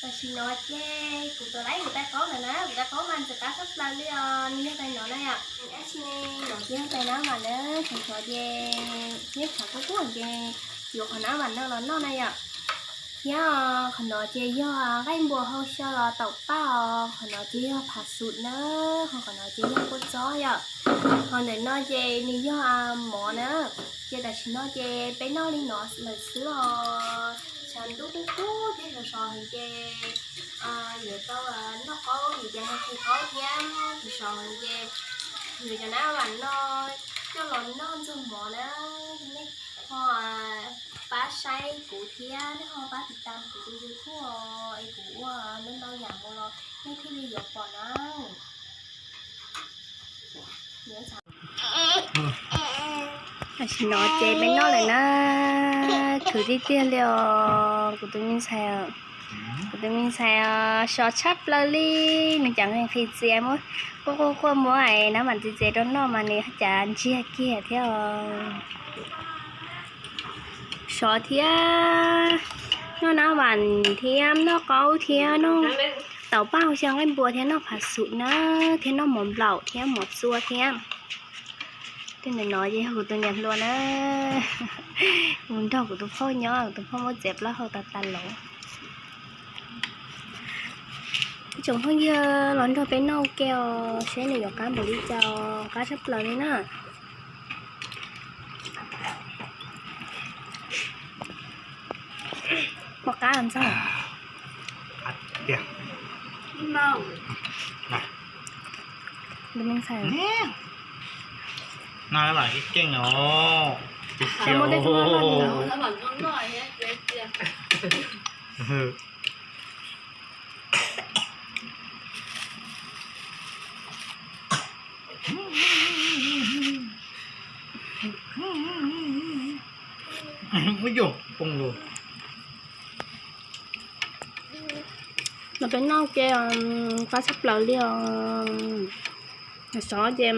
Tam sim no ces kuv tuav laib kuv tais qaub lawm na, kuv tais qaub mas ntxim qab tshaj plaws li os, nws yog tais no na yom. Tab sis no ces yog tais nab mas na, tshav tshav ces neb tshav kub kub ces yuav qhov nab mas no los noj na yom. Thiab qhov no ces yog nqaij npua hau xyaw los taum paj os, qhov no ces yog phav xum na, ho qhov no ces yog kua txob yom. Ho ntawm no ces nws yog mov na, ces tam sim no ces peb noj li no lawm xwb os. Tshav ntuj kub kub thiab sov sov heev ces yuav tau noj qaub, yuav cov heev qhi qaub thiab sov sov heev ces yuav cov nab vam no coj los noj ntxuag mov na. Nej ho pab saib kuv thiab nej ho pab tiv tam kuv tus YouTube es kuv ua ntau ntau yam mus los nej thiaj li yuav pom na. Tam sim no ces peb noj lawm na, khwv tiag tiag li os kuv tus me ntxhais. Kuv tus me ntxhais sov tshaj plaws li, nws cov nqhis nqhis txias muab quaj quaj quaj muab nab vam txias txias rau noj mas nws cas ntsiag kiag thiab os. Sov thiab, noj nab vam thiab noj qaub thiab noj taum paj hau xyaw nqaij npua thiab noj phav xum na, thiab noj mov nplaum thiab mov txua thiab. Tej ntawm no ces yog kuv tus niam hluas na, mus nrog kuv tus phauj nyob, kuv tus phauj muab txiav plaub hau tas tas los. Ib tsoom phooj ywg los nrog peb noj ua ke os, seb nws yuav qab npaum li cas, qab tshaj plaws li na. Pom qab ntxog. Tus me ntxhais no mas keej os. Ub, poob lawm. Los peb noj ua ke, qab tshaj plaws li os. Sov ces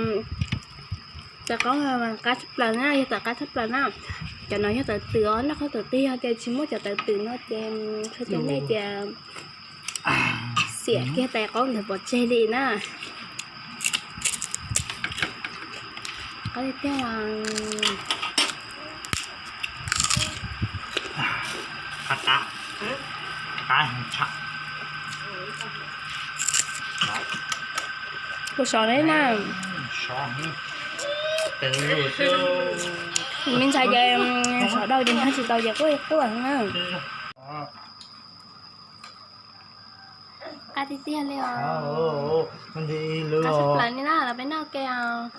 tais qaub qab tshaj plaws na, yog tawm qab tshaj plaws na. Cov no yog tawv twm os, noj qhov tawv twg yog tias tsis muaj cov tawv twm no ces qhia rau nej tias xiam kiag tais qaub ntawd pov tseg li na. Qab tiag tiag. Qab, qab heev tshaj. Kuv sov li na. Kuv me ntxhais ces sov dhau ces nws tsis tau ces quaj quaj na. Qab tiag tiag li os. Qab tshaj plaws li na, los peb noj ua ke os.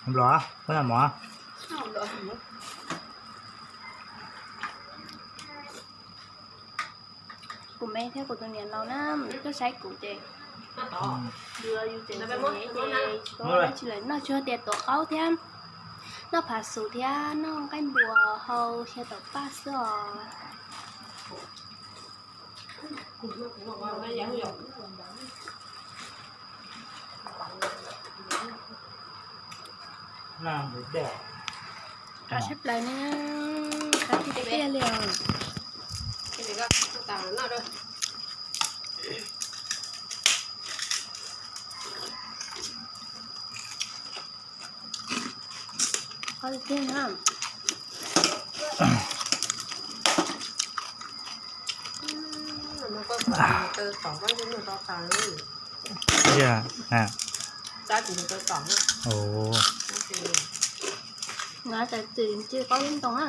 Nplog, koj noj mov. Kuv me thiab kuv tus niam laus na, tuaj saib kuv ces, ces tsis paub dab tsi lawm, noj tsuag tias tuav qaub thiab noj phav xus thiab noj nqaij npua hau xyaw taum paj xwb os. Qab tshaj plaws ne, qab tiag tiag li os. Qab tiag na. Nqa tawv twm ci qaub lub ntoo na.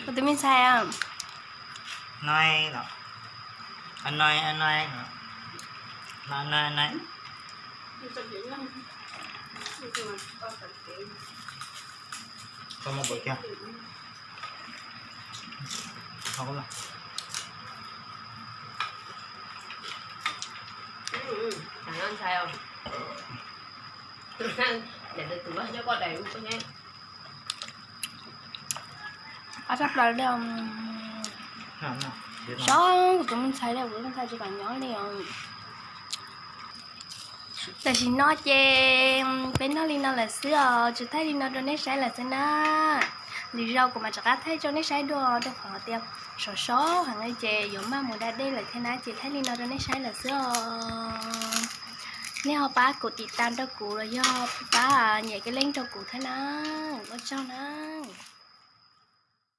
Kuv tus me ntxhais, Qab tshaj plaws li os. Sov kuv tus me ntxhais li, kuv tus me ntxhais tsis kam nyob li os. Tam sim no ces peb noj li no lawm xwb os, tsuas thaij li no rau nej saib lawm xwb na. Lwm zaus kuv mam rov qab thaij rau nej saib dua, rau qhov tias sov sov heev li ces yuav maj mus da dej lawm thiab na, ces thaij li no rau nej saib lawm xwb os. Nej ho pab kuv tiv tas rau kuv los yog pab nyem kab leej rau kuv thiab na. Ua tsaug na.